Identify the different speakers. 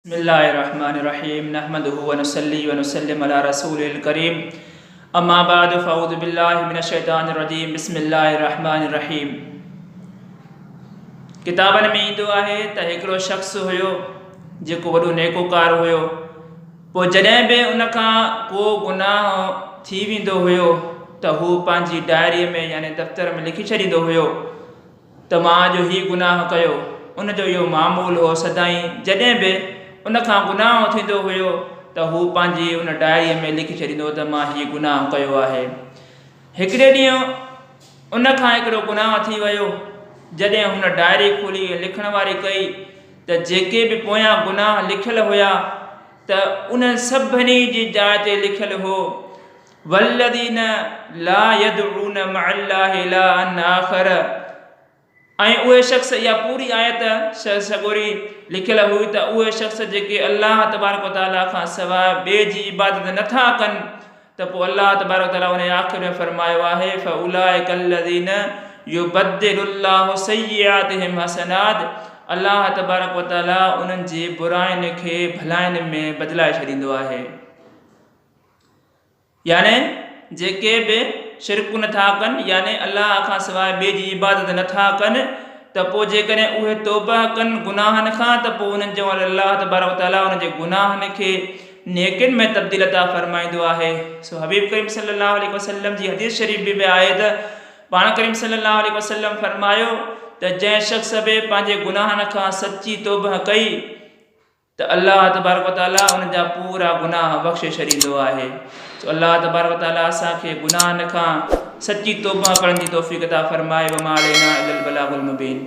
Speaker 1: بسم الله الرحمن الرحيم نحمده ونصلي ونسلم على رسوله الڪريم اما بعد فاعوذ بالله من الشيطان الرجيم بسم الله الرحمن الرحيم ڪتابن ۾ ايندو آهي ته هڪڙو شخص هيو جيڪو وڏو نيڪوڪار هيو پوء جڏهن به ان کان ڪو گناهه ٿي ويندو هيو ته هو پنهنجي ڊائري ۾ يعني دفتر ۾ لکي ڇڏيندو هيو ته مان اڄ هي گناهه ڪيو. ان جو اهو معمول هو سدائين جڏهن به ان کان گناهه ٿيندو هيو ته هو پنهنجي ان ڊائريء ۾ لکي ڇڏيندو هو ته مان هي گناهه ڪيو آهي. هڪڙي ڏينهن ان کان هڪڙو گناهه ٿي ويو. جڏهن هن ڊائري کولي ۽ لکڻ واري ڪئي ته جيڪي به پويان گناهه لکيل هيا ته انهن سڀني جي جاء تي لکيل هو والذين لا يدعون مع الله الها آخر ۽ اهي شخص اها پوري آيت سڳوري لکيل هئي ته اهي شخص جيڪي الله تبارڪ وتعاليٰ کان سواء ٻئي جي عبادت نٿا ڪن ته پوء الله تبارڪ وتعاليٰ ان آخر ۾ فرمايو آهي فاولئک الذين يبدل الله سيئاتهم حسنات الله تبارڪ وتعاليٰ انهن جي براين کي ڀلائين ۾ بدلائي ڇڏيندو آهي. يعني جيڪي به شرڪ نه ٿا ڪن يعني الله کان سواء ٻئي جي عبادت نه ٿا ڪن ته پوء جيڪڏهن اهي توبه ڪن گناهن کان ته پوء انهن جو الله تبارڪ وتعاليٰ انهن جي گناهن کي نيڪين ۾ تبديل عطا فرمائيندو آهي. سو حبيب ڪريم صلي الله عليه وسلم جي حديث شريف به به آهي ته پاڻ ڪريم صلي الله عليه وسلم فرمايو ته جنهن شخص به پنهنجي گناهن کان سچي توبه ڪئي ته الله تبارڪ و تعالي ان جا پورا گناهه بخشي ڇڏيندو آهي. سو الله تبارڪ و تعالي اسان کي گناهن کان سچي توبه ڪرڻ جي توفيق عطا فرمائي وما علينا الا البلاغ المبين.